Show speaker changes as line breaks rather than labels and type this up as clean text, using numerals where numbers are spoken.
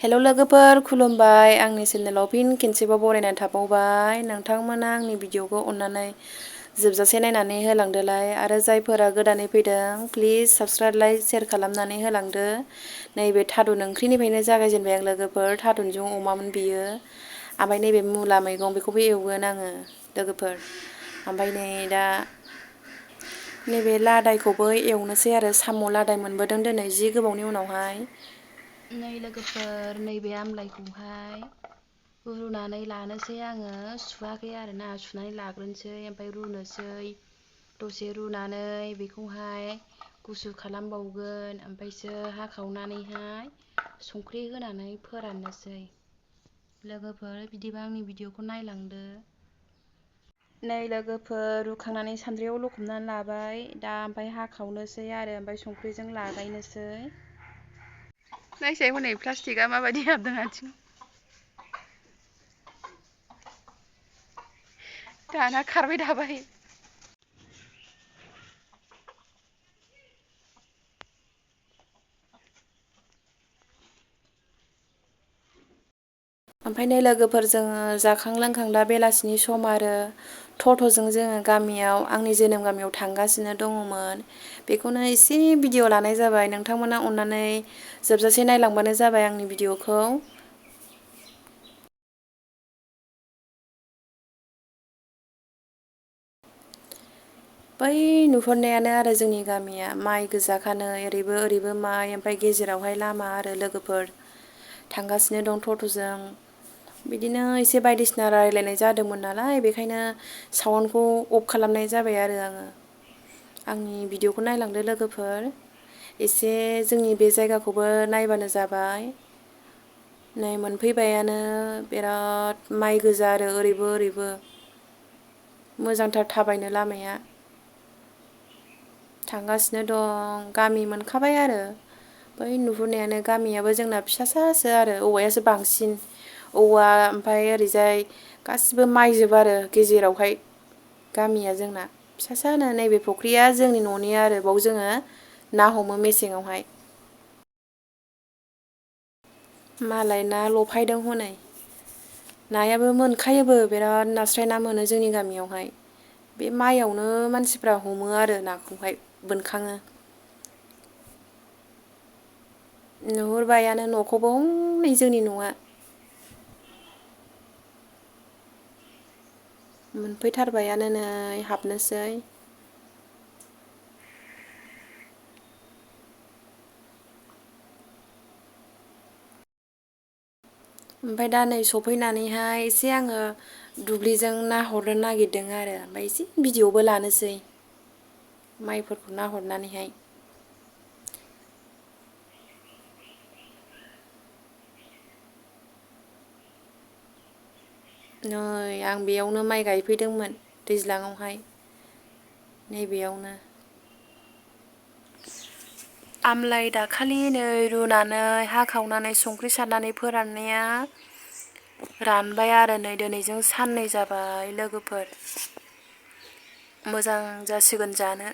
हेल' लोगोफोर खुलुमबाय आंनि चेनेलाव फिन खेनसेबाव बरायनानै थाबावबाय नोंथांमोना आंनि भिडिअखौ अननानै जोबजासे नायनानै होलांदोलाय आरो जायफोरा गोदानै फैदों प्लिज साबस्क्राइब लाइक शेयार खालामनानै होलांदो। नैबे थादुन ओंख्रिनिफ्रायनो जागायजेनबाय आं लोगोफोर थादुनजों अमामोन बियो ओमफ्राय नैबे मुला मैगं बेखौबो एवगोन आङो लोगोफोर ओमफ्राय नै दा नैबे लादायखौबो एवनोसै आरो साम' लादाय मोनबोदों दिनै जि गोबावनि उनावहाय नै लोगोफोर नैबे आमलाइखौहाय रुनानै लानोसै आङो सुवाखै आरोना सुनानै लाग्रोनोसै ओमफ्राय रुनोसै दसे रुनानै बेखौहाय गुसु खालामबावगोन ओमफ्रायसो हाखावनानैहाय संख्रि होनानै फोराननोसै लोगोफोर बिदिबा आंनि भिडिअखौ नायलांदो। नै लोगोफोर रुखांनानै सान्द्रियाव लखबनानै लाबाय दा ओमफ्राय हाखावनोसै आरो ओमफ्राय संख्रिजों लागायनोसै नायसाय हनै प्लास्टिकआ माबायदि हाबदों आथिं दाना खारबाय दाबाय ओमफ्राय नै लोगोफोर जोङो जाखां लोंखां दा बेलासिनि सम आरो टट'जों जोङो गामियाव आंनि जोनोम गामियाव थांगासिनो दङमोन बेखौनो एसे भिडिअ लानाय जाबाय नोंथांमोना अननानै जोबजासे नायलांबानो जाबाय आंनि भिडिअखौ। बै नुहुरनायानो आरो जोंनि गामिया माइ गोजाखानो ओरैबो ओरैबो माइ ओमफ्राय गेजेरावहाय लामा आरो लोगोफोर थांगासिनो दं टट'जों बिदिनो एसे बायदिसिना रायलायनाय जादोंमोन नालाय बेखायनो साउन्डखौ अफ खालामनाय जाबाय आरो आङो आंनि भिडिअखौ नायलांदो लोगोफोर एसे जोंनि बे जायगाखौबो नायबानो जाबाय। नै मोनफैबायानो बिराद माइ गोजा आरो ओरैबो ओरैबो मोजांथार थाबायनो लामाया थांगासिनो दं गामि मोनखाबाय आरो बै नुहुरनायानो गामियाबो जोंना फिसासासो आरो औवायासो बांसिन औवा ओमफ्राय ओरैजाय गासिबो माइजोब आरो गेजेरावहाय गामिया जोंना फिसासानो नैबे फुख्रिया जोंनि न'नि आरो बाव जोङो ना हमो मेसेङावहाय मालाय ना लफायदों हनै नायाबो मोनखायोबो बिराद नास्राय ना मोनो जोंनि गामियावहाय बे माइयावनो मानसिफ्रा हमो आरो नाखौहाय बोनखाङो नुहुरबायानो न'खौबो हनै जोंनि न'आ मोनफैथारबायानो नै हाबनोसै ओमफ्राय दा नै सफैनानैहाय एसे आङो दुब्लिजों नाहरनो नागिरदों आरो ओमफ्राय एसे भिडिअबो लानोसै माइफोरखौ नाहरनानैहाय नै आं बेयावनो माइ गायफैदोंमोन दैज्लाङावहाय नैबेयावनो आमलाइ दाखालि नै रुनानै हाखावनानै संख्रि सारनानै फोराननाया रानबाय आरो नै दिनैजों साननै जाबाय लोगोफोर मोजां जासिगोन जानो।